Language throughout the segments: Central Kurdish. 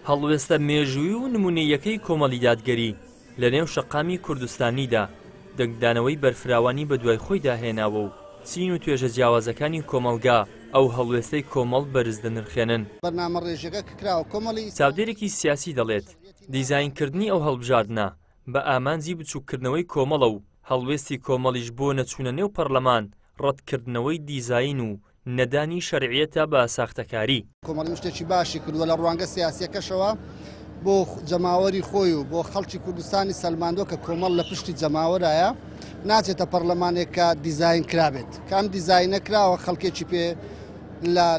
هەڵوێستە مێژووی و نموونەییەکەی کۆمەڵی دادگەری لە نێو شەقامی کوردستانیدا دەنگدانەوەی بەرفراوانی بەدوای خۆیدا هێناوە و چین و توێژە جیاوازەکانی کۆمەڵگا ئەو هەڵوێستەی کۆمەڵ بەرز دەنرخێنن. بەرنامەڕێژیەکە کە کراوە کۆمەڵی ئیسلامی. چاودێرێکی سیاسی دەڵێت، دیزاینکردنی ئەو هەڵبژاردنە بە ئامانجی بچووککردنەوەی کۆمەڵە و هەڵوێستی کۆمەڵیش بۆ نەچوونە نێو پەڕلەمان ڕەتکردنەوەی دیزاین و نەدانی شەرعیەتە بە ساختەکاری. کۆمەڵی شتێکی باشی کردووە لە ڕوانگە سیاسیەکەشەوە بۆ جەماوەری خۆی و بۆ خەڵکی کوردستانی سەلماندووە کە کۆمەڵ لە پشتی جەماوەرایە، ناچێتە پەڕلەمانێک کە دیزاین کرابێت، کە ئەم دیزاینە کراوە خەڵکێکی پێ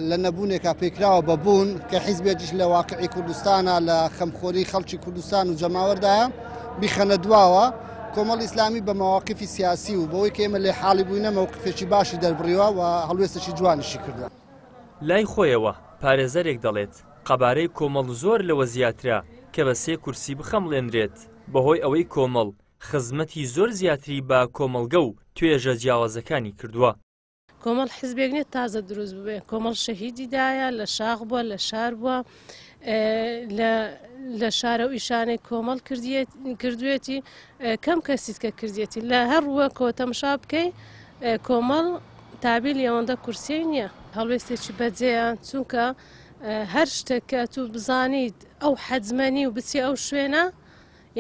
لە نەبوونێکا پێکراوە بە بوون، کە حیزبێکیش لە واقعی کوردستانە لە خەمخۆری خەڵکی کوردستان و جەماوەردایە بیخەنە دواوە. کۆمەڵی ئیسلامی بە مەواقیفی سیاسی و بەوەی کە ئێمە لێ حاڵی بووینە مەوقفێکی باشی دەربڕیوە و هەڵوێستێکی جوانیشی کردووە. لای خۆیەوە پارێزەرێک دەڵێت، قەبارەی کۆمەڵ زۆر لەوە زیاترە کە بە سێ کورسی بخەمڵێنرێت، بەهۆی ئەوەی کۆمەڵ خزمەتی زۆر زیاتری بە کۆمەڵگە و توێژە جیاوازەکانی کردووە. کۆمەڵ حزبێک نیە تازە دروست ببێ، کۆمەڵ شەهیدی دایە، لە شاخ بووە، لە شار بووە، لە شارە و ئیشانەی کۆمەڵ کردوێتی، کەم کەسیت کە کردێتی. لە هەر ڕووە کۆ تەمشا بکەی کۆمەڵ تابیل ئەوەندە کورسیی نییە. هەڵوێستێکی بەجێیە، چونکە هەر شتێک کە تو بزانیت ئەو حەجمەنی و بچی ئەو شوێنە،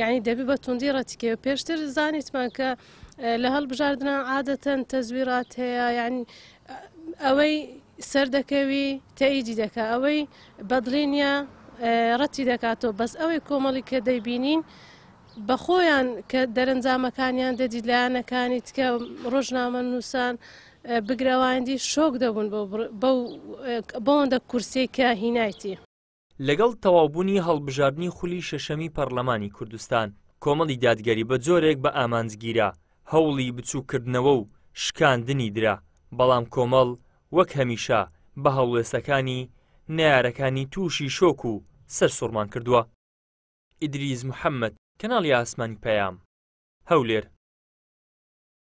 یانی دەبی بە توندی ڕەتیکەوە. پێشتر زانیتمان کە لە هەڵبژاردنان عادەتەن تەزویرات هەیە، یانی ئەوەی سەردەکەوی تەئیدی دەکا، ئەوەی بەدڵی نییە ڕەتی دەکاتەوە. بەس ئەوەی کۆمەڵی کە دەیبینین بە خۆیان کە دەرەنجامەکانیان دەدیت، لایەنەکانی تکە ڕۆژنامە نووسان بگرەوایندی شۆک دەبوون بەوەندە کورسیەی کە هینایتی. لەگەڵ تەواوبوونی هەڵبژاردنی خولی شەشەمی پەڕلەمانی کوردستان، کۆمەڵی دادگەری بە جۆرێک بە ئامانج گیرا، هەوڵی بچووککردنەوە و شکاندنی درا، بەڵام کۆمەڵ وەک هەمیشە بە هەڵوێستەکانی نەیارەکانی تووشی شۆک و سەرسوڕمان کردووە. ئیدریس محەمەد، کەناڵی ئاسمانی پەیام، هەولێر.